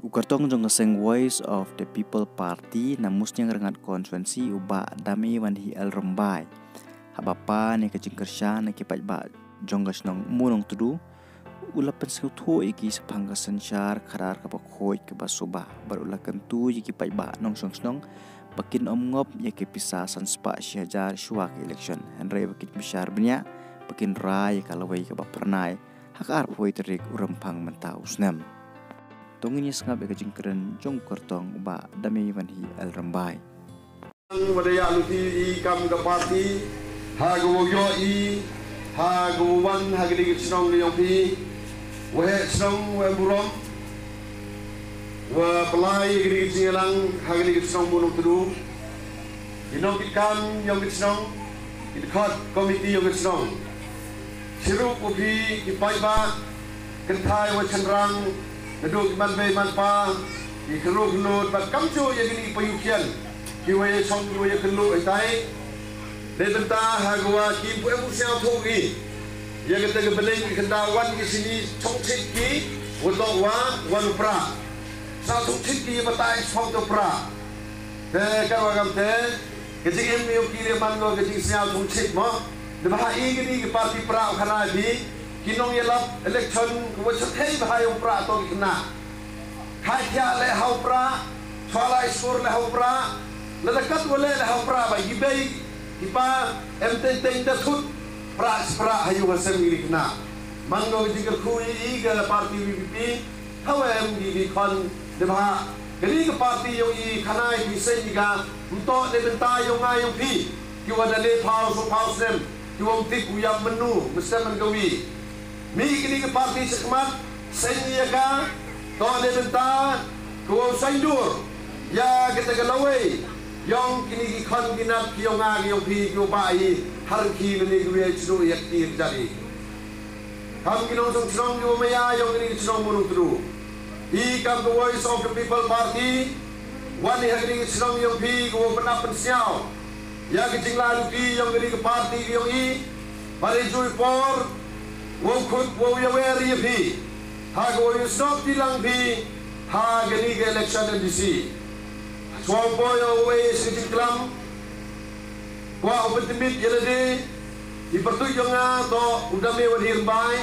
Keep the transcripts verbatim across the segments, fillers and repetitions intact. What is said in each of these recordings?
U kyrtong jong ka seng Voice of the People Party na Musniang Rngat Constituency, u Bah Dame Wanhi L Rymbai, haba pan ïa ka jingkyrshan na ki paidbah jong ka shnong Mawlong Tdu, u la pynsngewthuh ïa ki shaphang ka synshar khadar kaba khuid kaba suba, bad u la kyntu ïa ki paidbah nongshong shnong ba kin ym ngop ïa ki pisa san spah shi hajar shuwa ka election, hynrei ba kin bishar bniah, ba kin rai ïa ka lawei kaba phyrnai ha ka arphew tarik u Rymphang mynta u snem. To ngin ïa sngap ïa ka jingkren jong u kyrtong u Bah Dame Wanhi L Rymbai. Wa da ïa luti i kam ka party, ha ka wa ïoh i, ha ka wa wan, ha ka dei ka chnong ka yong phi, wa heh chnong, wa em burom, wa pynlai ka dei ka jingïalang, ha ka dei ka chnong Mawlong Tdu. I nongkitkam yong ka chnong, i dkhot komiti yong ka chnong. Chirup u phi i paidbah, kynthai wa chynrang, naduh ki man bei man pa, i kynruh kynlut, bad kamjuh ïa kini ki payu khian, ki wa ïa chong, ki wa ïa kynluh, i tai. Dei bynta ha ka wa kim pu em u sngewthuh ki. Ïa kata ka bneng ki kynda wan ki sini chong chit ki, wa toh wa, wan u pra. Sa chong chit ki ïa batai chong to pra. Te ka wa kam te, ka jingim ïa ki le man ko ka jingsngew chong chit mo. Dei ba ha i kini ki party pra u khana phi, ki nongïalap election, ka wa chong chit ba ha ïa u pra to ki khynnah. Khai thiah leh ha u pra, chwa lai skur leh ha u pra, lada kat wa leh leh ha u pra ba i bei, i pa, em teng teng da thut, pra, pra ha ïa u ha sem i khynnah. Man ko ka jingkyrkhu i, i ka party V P P, ha wa em ki ki khon, dei ba ha, kani ka party yong i khana i phi seng i ka, mto dei bynta yong nga yong phi, ki wa da le phaw, so phaw snem, ki wa mtip u yap mynnu, mstem man ka wi. Mih kini ki party shakhmat, seng ïa ka, to dei bynta, ko seng dur, ïa kita ka lawei, yong kini ki khon ki nat ki yong nga ki yong phi ki yong ba i, har ki nani ki wi ai chru ïa ki ïa ki jari. Kam ki nong song chnong ki yong maya yong kini ki chnong Mawlong Tdu. I kam ka Voice of the People Party, wan i ha kini ki chnong yong phi ko pynap pynsngew. Ïa ka jingla luti yong kini ki party ki yong i, ba dei jui por, Wow khut wow ïawer ïa phi, ha ka wow ïasnoh ti lang phi, ha kani ka election M D C. Chwa u poi u wei sha ka jingklam, kwah u pyntbit ïa lade, i pyrtuit yong nga to u Dame Wanhi Rymbai,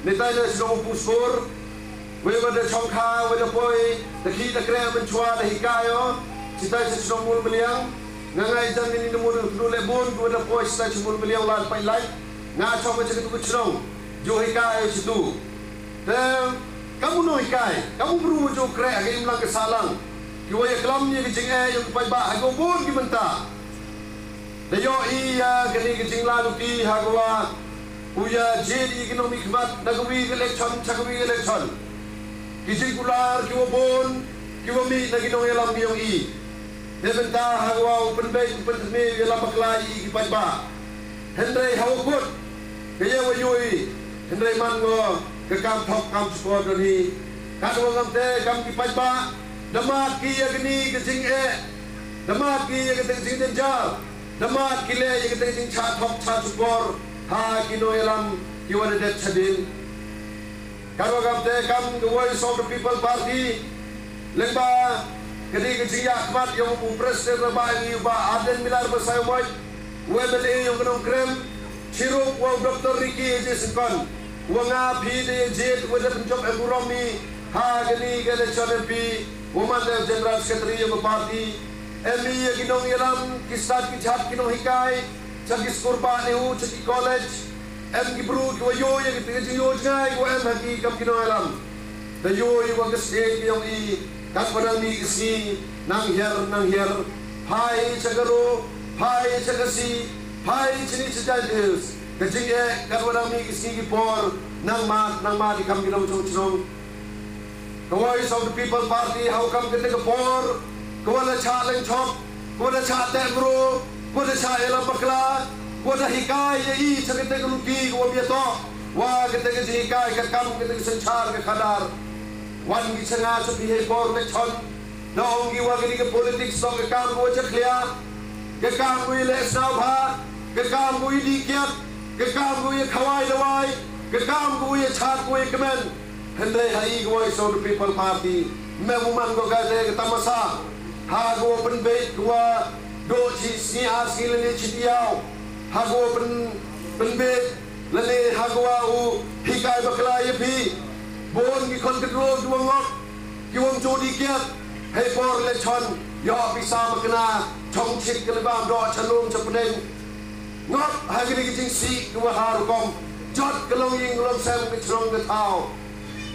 netai na shnong u Puspur, Wei wa da chong kha, wa da poi, da khih da kreh mynchwa da hikai o, chitai sha shnong Mul Mliang, nga ngai jan ni ni mul kdu le bun, wa da poi chitai sha Mul Mliang la pai lai, nga chong ka chakatu ka chnong, ju hikai o chitu. Te, kamu no hikai, kamu bru ju kreh, ha ka imlang ka sahlang, ki wa ïa klam ïa ka jingeh, ïa ka paidbah, ha ka bun ki mynta. Da ïoh i ïa kane ka jingladuti ha ka wa u ïa jied i ki nongmihkhmat na ka wi ka election sha ka wi ka election. Ki jingkular ki wa bun ki wa mih na ki nongïalam ki yong i. Te bynta ha ka wa u pynbeit u pynthymmai u ïalam bakla i ki paidbah. Hynrei ha wa kut ka ïa wa ïohi hynrei man ngo ka kam thok kam sukor don hi. Kat wa ngam te kam ki paidbah da mad ki ïa kane ka jingeh. Da mad ki ïa kata ka jingjynjar. Da mad ki leh ïa kata ka jingchah thok chah sukor ha ki nongïalam ki wa da dep shadien. Ka ruh kam te kam ka Voice of the People Party lyngba ka dei ka jingïakhmat ïa u President Bah ïa u Bah Ardent Miller Basaiawmoit, u M L A ïa u Nongkrem, chirup wa u Doctor Ricky A J Syngkon, wa nga phi da ïa jied wa da pynjop em burom i ha kani ka election M P, wa man da General Secretary ïa ka party. Em i ïa ki nongïalam, ki stad ki jhat, ki nonghikai, cha ki skur ba ne u, cha ki college. Em ki bru ki wa ïoh ïa ki, ki jingïoh jngai ki wa em ha ki kam ki nongïalam. Da ïoh ïa wa ka state ki yong i, kat wa nang mih ki sngi, nang hiar, nang hiar. Phai cha ka ro, phai cha ka si, phai chini cha Jaintia Hills. Ka jingeh, kat wa nang mih ki sngi ki por, nang mad, nang mad i kam ki nongchong chnong. Ka Voice of the People Party ha u kam kata ka por, ka wa da chah leng chop, ka wa da chah teh bru, ka wa da chah ïalam bakla, ka wa da hikai ïa i cha kata ka luti ka wa ïatoh wa kata ka jinghikai ka kam kata ka synshar ka khadar. Wan ki cha nga cha phi hei por election, da ong ki wa kani ka politics toh ka kam ka wa jakhlia, ka kam ka wa ïaleh sngewbha, ka kam ka wa ïadih kiad, ka kam ka wa ïakhawai dawai, ka kam ka wa ïachad ka wa ïakmen. Hynrei ha i ka Voice of the People Party, me u man ko ka te ka tamasa. Ha ko pynbeit ko, do chi sngi ar sngi lane chi diaw. Ha ko pyn, pynbeit lane ha ko u hikai bakla ïa phi. Bun ki khon ki dro ki wang ngok, ki wang jodi kiat. Hei por election, ïoh pisa makna, chong chit ka lebam do cha lum cha pneng. Ngat ha kini ki jingsih ki wa ha rukom, jot ka long ïing long sem ka chrong ka thaw.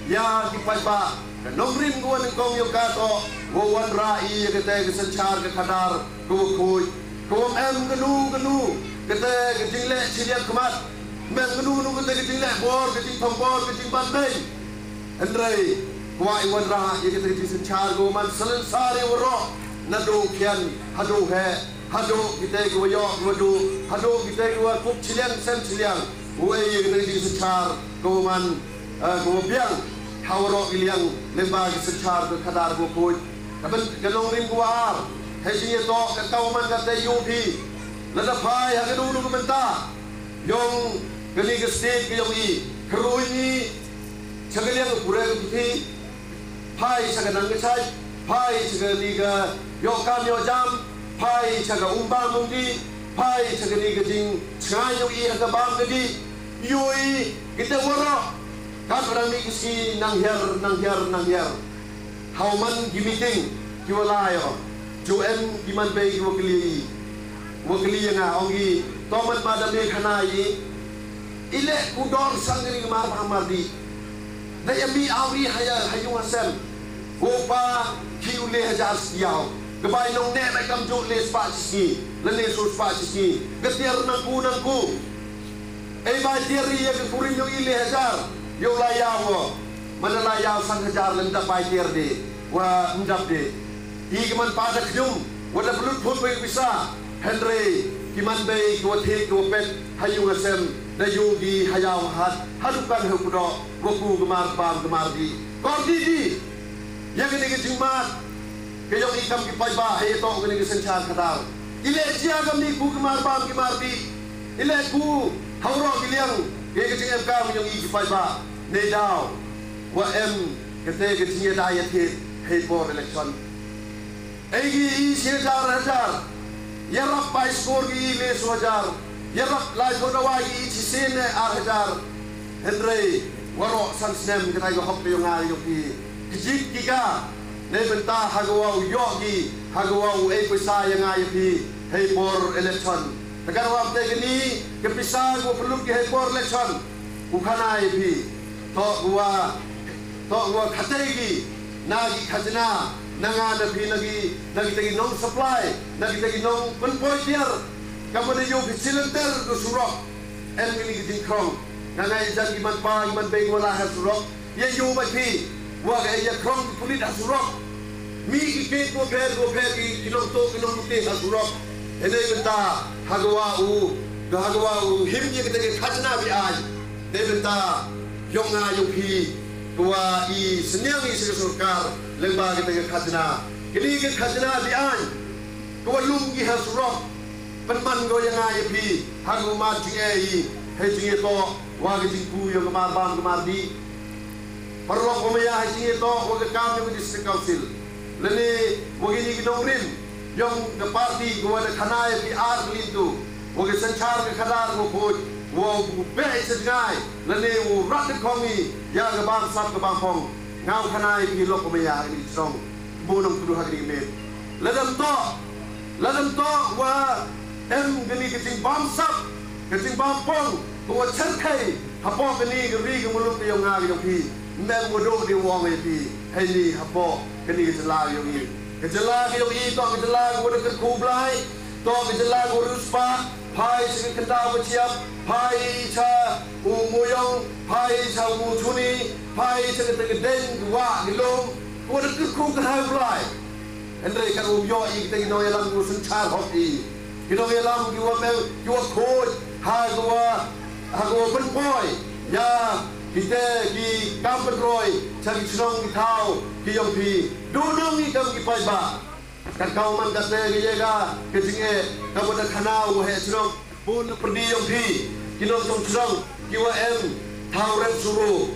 Ïa ki paidbah, ka nongrim ka wa nyngkong ïong ka to, wa wanrah ïa kata ka synshar ka khadar, ka wa khuid, ka wa em kanu kanu, kata ka jingleh chiliang khmat, mem kanu kanu kata ka jingleh bor, ka jingthong bor, ka jingban beng. Hynrei, ka wa i wanrah ïa kata ka jingsynshar ka wa man salensar ïa waroh, naduh khian haduh heh. Haduh kita ki wa ïoh ki wa duh, haduh kita ki wa kup chiliang sem chiliang. Uei ïa kata ka jingsynshar ka wa man, eh, ka wa biang ha waroh ki liang lyngba ki synshar ka khadar ka wa khuid. Ka ban ka nongrim ka wa ar, hei jingïatoh ka ka wa man kata ïa u phi. Lada phai ha ka dulu ka bynta ïong kani ka state ka ïong i, kyrui ni cha ka liang ka pure ka puthi. Phai cha ka nang ka chai, phai cha ka ni ka ïoh kam ïoh jam, phai cha ka um bam um dih, phai cha ka ni ka jingchngaiñ ïoh i ha ka bam ka dih. Ïoh i kita waroh, ka ka dang ni ka sngi nang hiar, nang hiar, nang hiar. Hau man ki meeting ki wa lai ïoh, ju em ki man bei ki wa kylli i. Wa kylli ïa nga, ong i, to man ba da me khana i. I leh u dor sang ri mar ba mar di. Da ïa mi aw ri ha ïa ha ïung ha sem. Ko pa ki u leh hajar siaw. Ka bai nong ne bai kam ju leh spa chi sngi. La leh su spa chi sngi. Ka tiar nang ku nang ku. Ei bai tiar ri ïa ka kurim ïong i leh hajar. Ïong la ïaw wo. Mana la ïaw sang hajar lem da bai tiar di. Wa mdap di. Hi ki man pa da khñium, wa da pynlut phut wei pisa. Hynrei, ki man bei, ki wa thied, ki wa pet, ha ïung ha sem, da ïung ki ha ïaw ha hat, ha dukan ha u kdoh, wa ku ka mar bam ka mar dih. Kor dih dih. Ïa kani ka jingmad, ka ïong i kam ki paidbah, hei toh kani ka synshar khadar. I leh jia ka mi ku ka mar bam ka mar dih. I leh ku, ha waroh ki liang, ïa ka jingem kam ïong i ki paidbah. Nei daw, wa em, kate ka jingïadei ïathied, hei por election. Ei ki i shi hajar hajar. Ïarap bai skur ki i le su hajar. Ïarap lai pur dawai ki i chi sien ne ar hajar. Hynrei waroh san snem ka tai ka hok ka ïong nga ïong ki. Ki jit ki ka. Nei bynta ha ka wa u ïoh ki. Ha ka wa u ei pisa ïa nga ïa phi. Hei por election. Ka ka wa te ka ni ka pisa ka wa pynlut ki hei por election. U khana ïa phi. Toh ka wa Toh wa khatei ki, na ki khajna, na nga na phi na ki, na kita ki nong supply, na kita ki nong pynpoi tiar, ka mane ïoh ki cylinder ka surok, em kini ki jingkhrong, nga nga ïa jan ki man pa, ki man bei ki wa la ha surok, ïa ïoh ba phi, wa ka ïa khrong ki pulit ha surok, mi ki ke ko pher, ko pher ki, ki nong to, ki nong te ha surok, hynrei bynta, ha ka wa u, ha ka wa u, him ïa kita ki khajna bi ai, Dei bynta ïong nga ïong phi, ka wa i synñiang i sha ka sorkar, lyngba kata ka khajna. Kini ka khajna bi aiñ, ka wa lum ki ha surok, pynman ko ïa nga ïa phi, ha ka ummat jingeh i, hei jingeh toh, wa ka jingku ïong ka mar bam ka mar dih. Paralok wa maya hei jingeh toh, wa ka kam ïong ka District Council. Lane, wa kini ki nongrim, ïong ka party, ka wa da khana ïa phi ar ka lintu, wa ka synshar ka khadar wa khuid, wa u beh i sa jngai, lane u rat da khong i, ïa ka bamsap ka bamphong, nga u khana ïa phi lok wa maya ha kini ki shnong, mo nong tudu ha kini ki met. Lada ym toh, lada ym toh, wa em kini ka jingbamsap, ka jingbamphong, ka wa cherkhei, hapoh kani ka ri ka muluk ka ïong nga ka ïong phi. Mem wa duh dei wa ong ïa phi. Hei ni hapoh kani ka jylla ka ïong i. Ka jylla ka ïong i toh ka jylla ka wa da kyrkhu Blai. Toh ka jylla ka wa riewspah. Phai sha ka kyndaw ka chiap. Phai sha u Muyong. Phai sha u Muchuni. Phai sha ka teng ka deng ka wah ka lum. Ka wa da kyrkhu ka hai Blai. Hynrei kan um ïoh i kita ki nongïalam ki wa synshar hok i. Ki nongïalam ki wa mem, ki wa khuid, ha ki wa, ha ki wa pynpoi ïa kita ki kam pynroi, sha ki shnong ki thaw, ki ïong phi. Duna ngi kam ki paidbah. Kan kaw man kata ka ïa ka, ka jingeh, ka wa da khana u heh shnong. Bun na pyrdi ïong phi, ki nongshong shnong, ki wa em, thaw rep suru.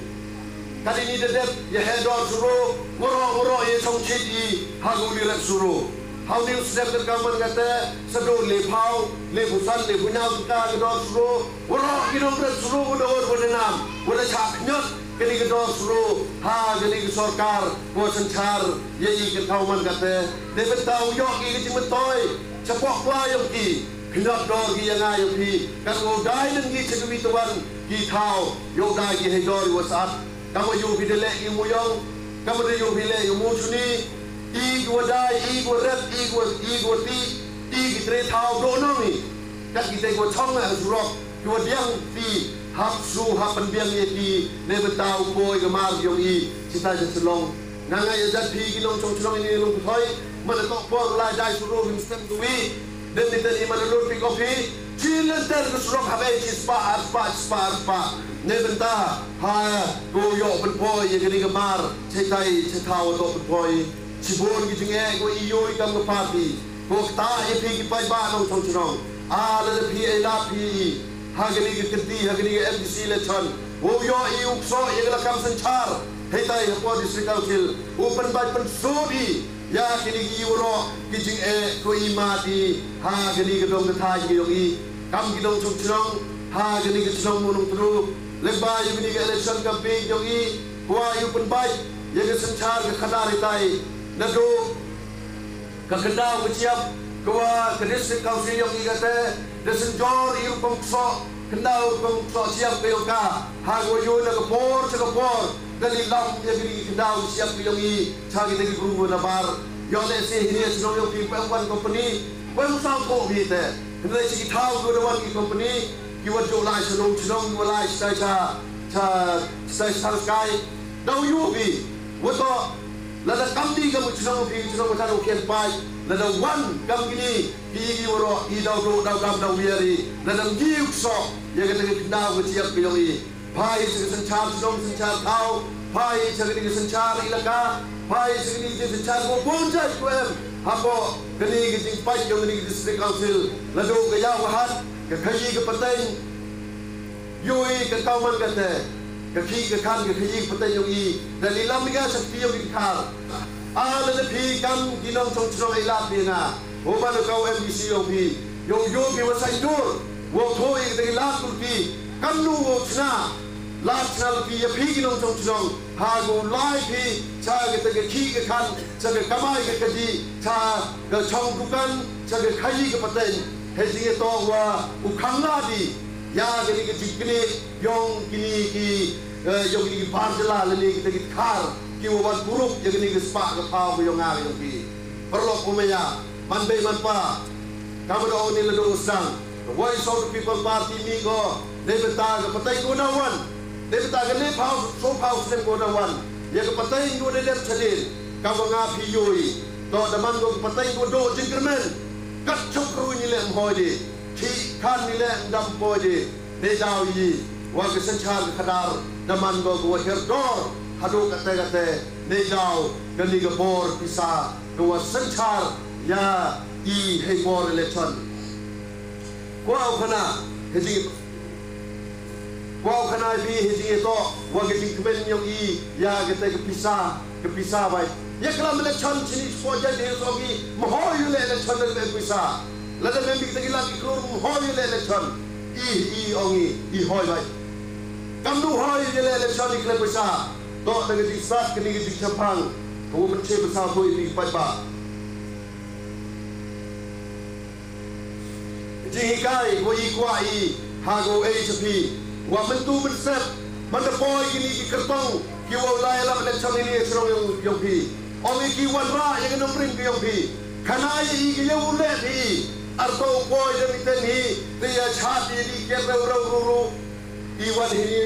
Kane ni da dep ïa heh dor suro, waroh waroh ïa shong shit i ha u li rep suro. Ha u ni u sdep ka man kata, sa do le phaw, le phew san, le phew hynñiew tyngka ka dor suro, waroh ki nongrep suro, wa da ot, wa da nam, wa da shah khñiot kane ka dor suro ha kane ka sorkar, wa synshar ïa i ka thaw man kata. Dei bynta u ïoh ki ka jingmyntoi shapoh kwai ïong ki, khñiot dor ki ïa nga ïong phi, kat wa u dai dang ki sha kawi tawon ki thaw, ïoh dai ki hei dor ïa wa sat. Kam wa ïoh phi da leh ïa u muyong, kam wa da ïoh phi leh ïa u mushuni, i ki wa dai, i ki wa rep, i ki wa, i ki wa tih, i ki tre thaw doh nong i. Kat ki te ki wa chong ha surok, ki wa diang phi, hap shu, hap pynbiang ïa ki, ne bynta u poi ka mar ïong i, shisha sha Shillong. Nga nga ïa jat phi ki nongchong chnong ïa i Long Kthoi, man la tok por lai dai suro, wim stem kawi, Dep ni tani man lut phi ko phi, chi lynter ka surok haba chi spah, ar spah, chi spah, ar spah. Ne bynta ha ko ïoh pynpoi ïa kane ka mar, chai tai, chai thaw to pynpoi. Chibun ki jingeh ko i ïoh i kam ka party. Ko kta ïa phi ki paidbah nongchong chnong. A lada phi ai lad phi i ha kane ka kynti, ha kane ka M D C election. Ko ïoh i u ksoh ïa ka la kam synshar. Hei tai hapoh District Council. U pynbait pynsut i. Ïa kine ki waroh ki jingeh ko i mad i ha kane ka dong ka thaiñ ka ïong i. Kam ki nongchong chnong ha kane ka chnong Mawlong Tru. Lyngba ïa kane ka election campaign ïong i, kwah ïa u pynbeit ïa ka synshar ka khadar itai. Naduh ka khyndaw ka jhiap, kwah ka District Council ïong i kata da synjor ïa u rukom ksoh khyndaw, u rukom ksoh jhiap ka ïong ka. Ha ka wa ïoh na ka por sha ka por. Da lilam ïa kine ki khyndaw ki jhiap ki ïong i sha kita ki bru nabar. Ïoh leh seh hynne shnong ïong phi, phem wan company, phem sawthuh phi te. Hynrei sha ki thaw ki wa da wan ki company, ki wa juh lai sha nong shnong, ki wa lai sha sha sha sha sky. Daw ïoh phi. Wa to lada kam dei kam shnong phi, shnong wa ta dong khian pai. Lada wan kam kine ki, ki waroh i daw duh daw dam daw wiar i. Lada ngi u ksoh ïa kata ki khyndaw ki jhiap ki ïong i. Phai sha ka synshar shnong synshar thaw, phai sha kane ka synshar ilaka, phai sha kane ka synshar ko bun jait ko em. Hapoh kane ka jingpait ïong kane ka District Council, naduh ka ïaw ka hat, ka khaïi ka pateng, ïoh i ka tawman kata, ka khih ka khan ka khaïi ka pateng ïong i, da lilam ïa nga sha kti ïong i ka khar. A lada phi kam ki nongchong chnong ai lad phi nga. Wa man u ka u M D C ïong phi. Ïong ïong phi wa saiñdur. Wa thoh ïa kata ki lad kulti. Kamnu wa chna. Lad chna lati ïa phi ki nongchong chnong. Ha ka u lai phi. Cha kata ka khih ka khan. Cha ka kamai ka kajih. Cha ka chong dukan. Cha ka khaïi ka pateng. Hei jingïatoh wa u khang lad i. Ïa kane ka jingknieh. Ïong kine ki, eh, ïong kine ki bar jylla lane kita ki dkhar ki wa wan kurup ïa kane ki spah ka phaw ka ïong nga ka ïong phi. Paralok u maya, man bei man pa. Ka mut ong ne la dong u sdang. Ka Voice of the People Party mih ko, dei bynta ka pateng ko da wan. Dei bynta ka le phaw, so phaw snem ko da wan. Ïa ka pateng ko da dep chadien. Ka wa nga phi ïohi. To da man ko ka pateng ko doh jingkyrmen. Kat chok ruh ngi leh mhoi de. Thik khan ngi leh mdam poi de. Neidaw i wa ka synshar ka khadar da man ko ka wa hiar dor haduh kate kate, neidaw kane ka bor pisa ka wa synshar ïa i hei bor election. Kwah u khana hei jing, kwah u khana i phi hei jingïatoh wa ka jingkmen ïong i ïa kate ka pisa. Ka pisa bai. Ïa klam election chini sport jai de so ki mhoi ïa le election da ka pisa. Lada mem bi kita ki lak ki klur mhoi ïa le election. I, i ong i, i hoi bai. Kamnu hoi ïa le election i khlem pisa. To da ka jingsat kane ka jingshemphang. Ka wa pynche pisa hoi i phi paidbah. Jinghikai ko i kwah i ha ko ei cha phi. Wa myntu mynsep man da poi kini ki kyrtong ki wa u lai lap election ini shnong ïong, ïong phi. Ong i ki wanrah ïa ki nongrim ki ïong phi. Khana ïa i ki ïa u leh phi. Arto u poi da miten hi te ïa chat ïa i ki rew rew ru ru. I wan hi ni,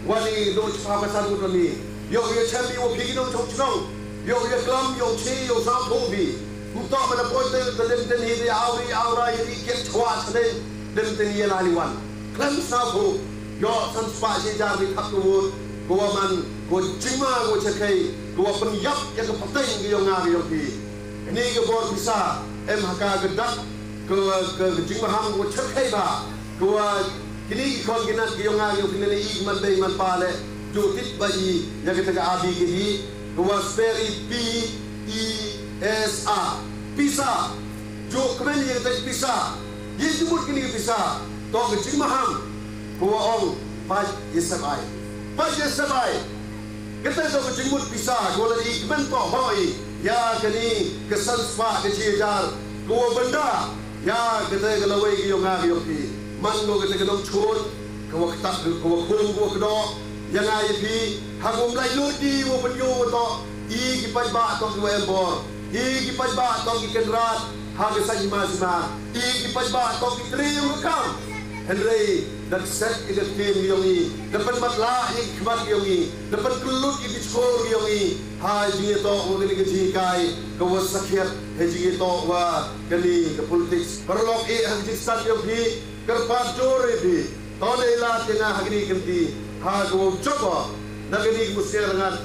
wan i duk chiphaw ka san ngut wan i. Ïoh ïa chem i wa phi ki nongchong chnong. Ïoh ïa klam, ïoh chi, ïoh sawthuh phi. Mtok man a poi te, te dem ten hi te awri, awra ïa i kiet chwa chadeng. Dem ten hi ïa la ni wan. Khlem sawthuh. Ïoh san spah shi jar ni thap ka wut. Ko wa man, ko jingma, ko chakhei. Ko wa pynïap ïa ka pateng ka ïong nga ka ïong phi. Ni ka bor pisa, em ha ka ka dak, ka, ka, ka jingmaham, ka wa chakhei ba. Ka wa kini ki khon ki nat ki ïong nga ïong phi ne i man bei man pa le. Ju tip ba i ïa kata ka A B K D, ka wa spell i P E S A. Pisa. Ju kmen ïa kata ka pisa. Ïa jingmut kini ka pisa. To ka jingmaham. Ka wa ong pait ïa sep ai. Pait ïa sep ai. Kata to ka jingmut pisa ka wa la i kmen to ba i. Ïa kani ka san spah ka shi hajar. Ka wa benda. Ïa kata ka lawei ka yong nga ka yong phi. Man ko kata ka dong chun. Ka wa ktak ka wa khum ka wa kdoh. Ïa nga ïa phi, ha kum lai lut ki wa pynïoh wa tok, i ki paidbah tok ki wa em bor, i ki paidbah tok ki kynrad, ha ka sa jima jima, i ki paidbah tok ki trei wa kam. Hynrei, da set i ka tim ki yong i, da pynmatlah i ki khmat ki yong i, da pynkyllut i ki chkor ki yong i, ha jingïatoh wa kani ka jinghikai, ka wa sakhiat, ha jingïatoh wa kani ka politics. Paralok i ha ka jingstad yong phi, kyrpad jur ïa phi. To ne la te nga ha kini kynti ha ka wa jop o na kini ki musnga rangat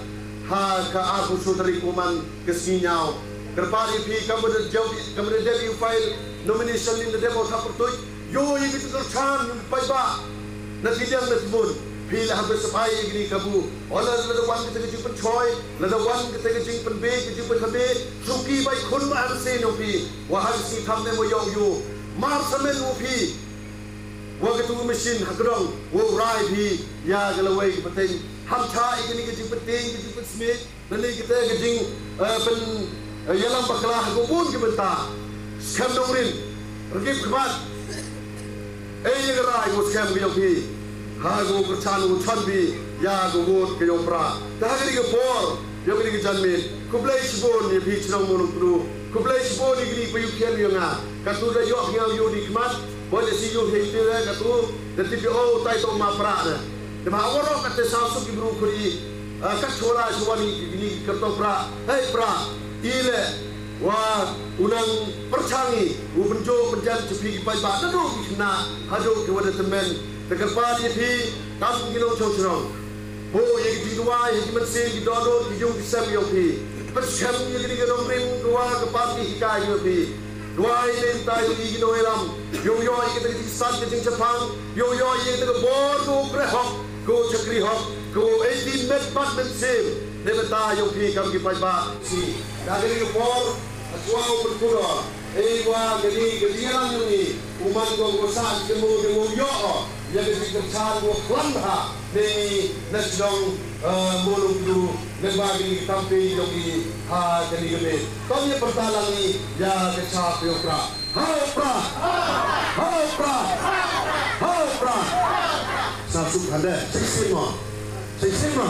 ha ka arphew saw tarik u man ka sngi ñiaw. Kyrpad ïa phi kam da jop kam da dep ïa u file nomination in da dep o thap pyrtuit. Ïoh ïa ki tu kyrchan ïa u paidbah na ti liang na ti bun. Phi la hap da sep ai ïa kini kabu. O la la da wan kita ka jingpynchoi la da wan kita ka jingpynbeit ka jingpynbeit. Suki bai khun ba ha ka sien ïa u phi wa ha ka sien tham ne mo ïoh ïoh. Mar samen u phi. Wa katu ka machine ha ka dong wa u rai phi ïa ka lawei ka pateng. Ham cha ïa kani ka jingpateng ka jingpatsmit. Nani kita ka jing eh, pyn eh, ïalam bakla ha ka bun ka bynta. Skhem nongrim. Rgip khmat. Ei ïa ka rai ka skhem ka yong phi. Ha ka kyrchan ka chon phi ïa ka vote ka yong pra. Ka ha kani ka por ïa kani ka janmiet. Khublei shibun ïa phi chnong Mawlungpdu. Khublei shibun ïa kani pa yu khian ïa nga. Katu da ïoh ïa u di khmat. Boi da si yu hei phi re katu da tip ïa u tai tong ma pra ne. Da ma warok kate sa suk ki bru khuri. Ka chora chwani ki ni ki kyrtong pra. Hei pra. I le wa u nang pyrchang i u pynjo pynjan cha phi ki paidbah da do ki khna ha do ki wada tymmen. Te kyrpad ïa phi tam ki nongchong chnong. Ho ïa ki jingduwai ïa ki mynsiem ki dohnud ki jong ki sem ïong phi. Pynskhem ïa kini ki nongrim ka wa ka party hikai ïong phi. Duwai lem tai ïa ki nongïalam. Ïong ïoh ïa kita ki jingsan ki jingchapang. Ïong ïoh ïa kita ki bor ko kreh hok ko chakri hok ko eighteen met pat mynsiem. Ne bynta ïong phi kam ki paidbah si. Da kini ki bor Tua u pynpura ei wa kani ka jingïalang jong ngi u man ko ko sa ki mo ki mo yo ïa ka jingkyrchan ko khlan ha ne ngi na shnong Mawlungpdu ne ba kani ka campaign jong ngi ha kani ka me. Tang ïa pyrta lang ngi ïa ka cha pyo pra. Hau pra. Hau pra. Hau pra. Sa suk hande. Sik sik mo. Sik sik mo.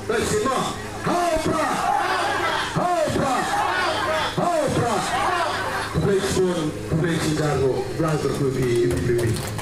Sik sik mo. Hau pra. Hau pra. Hau pra. Khublei shibun, khublei shihajar nguh. Blai kyrkhu ïa phi, ïa phi, ïa phi.